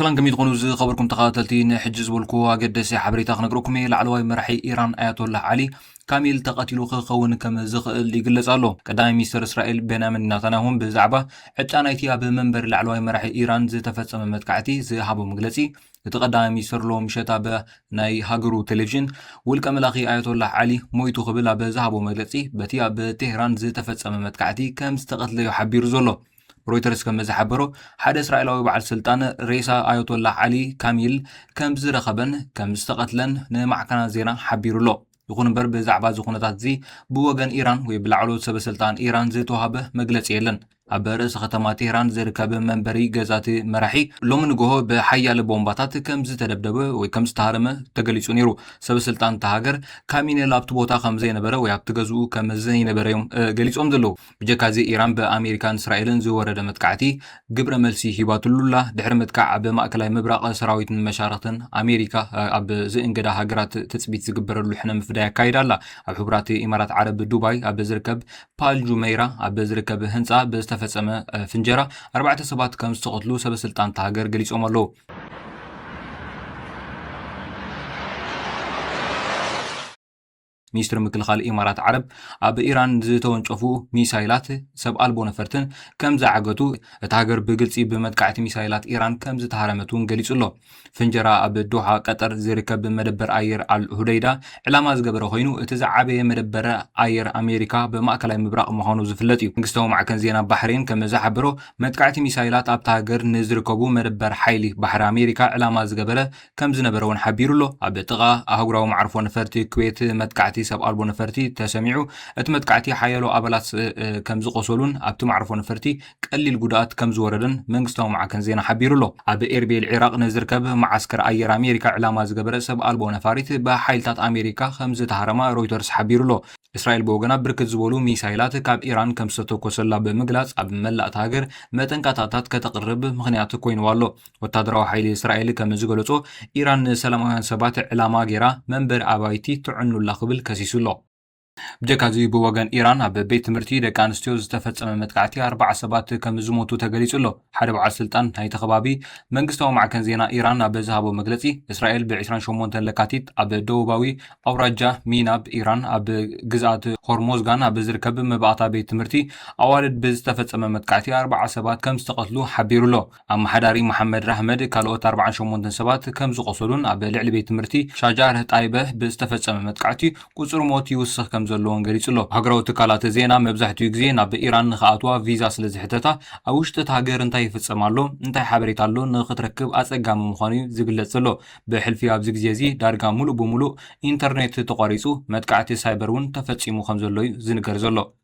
ሰላም ከመይ ትኾኑ ዝኸበርኩም ተኸታተልቲ፣ ንሕጂ ዝበልኩ ኣገደሲ ሓበሬታ ክነግረኩም እየ። ላዕለዋይ መራሒ ኢራን ኣያቶላህ ዓሊ ካሚል ተቐቲሉ ክኸውን ከም ዝኽእል ይግለጽ ኣሎ። ቀዳማይ ሚኒስተር እስራኤል ቤንያሚን ናታንያሁን ብዛዕባ ዕጫ ናይቲ ኣብ መንበር ላዕለዋይ መራሒ ኢራን ዝተፈጸመ መጥቃዕቲ ዝሃቦ መግለጺ፣ እቲ ቀዳማይ ሚኒስተር ሎም ምሸት ኣብ ናይ ሃገሩ ቴሌቪዥን ውልቀ መላኺ ኣያቶላህ ዓሊ ሞይቱ ክብል ኣብ ዝሃቦ መግለጺ፣ በቲ ኣብ ቴህራን ዝተፈጸመ መጥቃዕቲ ከም ዝተቐትለዩ ሓቢሩ ዘሎ። ሮይተርስ ከም ዝሓበሮ፣ ሓደ እስራኤላዊ በዓል ስልጣን ሬሳ ኣያቶላህ ዓሊ ካሚል ከም ዝረኸበን ከም ዝተቐትለን ንማዕከናት ዜና ሓቢሩ ኣሎ። ይኹን እምበር፣ ብዛዕባ እዚ ኩነታት እዚ ብወገን ኢራን ወይ ብላዕለዎት ሰበ ስልጣን ኢራን ዝተዋሃበ መግለጺ የለን። ኣብ ርእሰ ከተማ ቴህራን ዝርከብ መንበሪ ገዛቲ መራሒ ሎሚ ንግሆ ብሓያለ ቦምባታት ከም ዝተደብደበ ወይ ከም ዝተሃረመ ተገሊጹ ነይሩ። ሰበ ስልጣን እታ ሃገር ካሚኔል ኣብቲ ቦታ ከም ዘይነበረ ወይ ኣብቲ ገዝኡ ከም ዘይነበረ እዮም፣ እ፣ ገሊጾም ዘለዉ። ብጀካ እዚ፣ ኢራን ብኣሜሪካን እስራኤልን ዝወረደ መጥቃዕቲ ግብረ መልሲ ሂባትሉ ኣላ። ድሕሪ ምጥቃዕ ኣብ ማእከላይ ምብራቕ ሰራዊትን መሻርኽትን ኣሜሪካ፣ እ፣ ኣብ ዝእንገዳ ሃገራት ትጽቢት ዝግበረሉ ሕነ ምፍዳይ ኣካይዳ ኣላ። ኣብ ሕቡራት ኢማራት ዓረብ ዱባይ ኣብ ዝርከብ ፓል ጁመይራ ኣብ ዝርከብ ህንጻ ብዝተፈጸመ፣ እ፣ ፍንጀራ ኣርባዕተ ሰባት ከም ዝተቐትሉ ሰበ ስልጣን እታ ሃገር ገሊጾም ኣለዉ። ሚኒስትሪ ምክልኻል ኢማራት ዓረብ ኣብ ኢራን ዝተወንጨፉ ሚሳይላት ሰብ ኣልቦ ነፈርትን ከም ዝዓገቱ፣ እታ ሃገር ብግልጺ ብመጥቃዕቲ ሚሳይላት ኢራን ከም ዝተሃረመት እውን ገሊጹ ኣሎ። ፍንጀራ ኣብ ዶሃ ቀጠር ዝርከብ መደበር ኣየር ኣል ሁደይዳ ዕላማ ዝገበረ ኮይኑ፣ እቲ ዝዓበየ መደበር ኣየር ኣሜሪካ ብማእከላይ ምብራቕ ምዃኑ ዝፍለጥ እዩ። መንግስታዊ ማዕከን ዜና ባሕሬን ከም ዝሓበሮ፣ መጥቃዕቲ ሚሳይላት ኣብታ ሃገር ንዝርከቡ መደበር ሓይሊ ባሕሪ ኣሜሪካ ዕላማ ዝገበረ ከም ዝነበረ እውን ሓቢሩ ኣሎ። ኣብ ጥቓ ኣህጉራዊ መዓርፎ ነፈርቲ ኩዌት መጥቃዕቲ ሰብ ኣልቦ ነፈርቲ ተሰሚዑ። እቲ መጥቃዕቲ ሓያሎ ኣባላት ስ-፣ እ፣ ከም ዝቖሰሉን ኣብቲ መዓርፎ ነፈርቲ ቀሊል ጉድኣት ከም ዝወረደን መንግስታዊ ማዕከን ዜና ሓቢሩ ኣሎ። ኣብ ኤርቤል ዒራቕ ንዝርከብ መዓስከር ኣየር ኣሜሪካ ዕላማ ዝገበረ ሰብ ኣልቦ ነፋሪት ብሓይልታት ኣሜሪካ ከም ዝተሃረማ ሮይተርስ ሓቢሩ ኣሎ። እስራኤል ብወገና ብርክት ዝበሉ ሚሳይላት ካብ ኢራን ከም ዝተተኮሰላ ብምግላጽ፣ ኣብ መላእ እታ ሃገር መጠንቀቕታታት ከተቕርብ ምኽንያት ኮይንዋ ኣሎ። ወታደራዊ ሓይሊ እስራኤል ከም ዝገለጾ፣ ኢራን ንሰላማውያን ሰባት ዕላማ ገይራ መንበሪ ኣባይቲ ትዕኑላ ክብል ከሲሱ ኣሎ። ብጀካዚ ብወገን ኢራን ኣብ ቤት ትምህርቲ ደቂ ኣንስትዮ ዝተፈጸመ መጥቃዕቲ ኣርባዓ ሰባት ከም ዝሞቱ ተገሊጹ ኣሎ። ሓደ በዓል ስልጣን ናይቲ ከባቢ መንግስታዊ ማዕከን ዜና ኢራን ኣብ ዝሃቦ መግለጺ፣ እስራኤል ብ ዕስራን ሸሞንተን ለካቲት ኣብ ደቡባዊ ኣውራጃ ሚናብ ኢራን ኣብ ግዝኣት ሆርሞዝጋን ኣብ ዝርከብ መባእታ ቤት ትምህርቲ ኣዋልድ ብዝተፈጸመ መጥቃዕቲ ኣርባዓ ሰባት ከም ዝተቐትሉ ሓቢሩ ኣሎ። ኣመሓዳሪ መሓመድ ራህመድ ካልኦት ኣርባዓን ሸሞንተን ሰባት ከም ዝቖሰሉን ኣብ ልዕሊ ቤት ትምህርቲ ሻጃር ጣይበህ ብዝተፈጸመ መጥቃዕቲ ቁጽሪ ሞት ይውስኽ ከም ዘለዎን ገሊጹ ኣሎ። ሃገራዊ ትካላት ዜና መብዛሕትኡ ግዜ ናብ ኢራን ንኽኣትዋ ቪዛ ስለ ዝሕተታ፣ ኣብ ውሽጢ እቲ ሃገር እንታይ ይፍጸም ኣሎ፣ እንታይ ሓበሬታ ኣሎ ንኽትረክብ ኣጸጋሚ ምዃኑ እዩ ዝግለጽ ዘሎ። ብሕልፊ ኣብዚ ግዜ እዚ ዳርጋ ሙሉእ ብሙሉእ ኢንተርኔት ተቋሪጹ፣ መጥቃዕቲ ሳይበር እውን ተፈጺሙ ከም ዘሎ እዩ ዝንገር ዘሎ።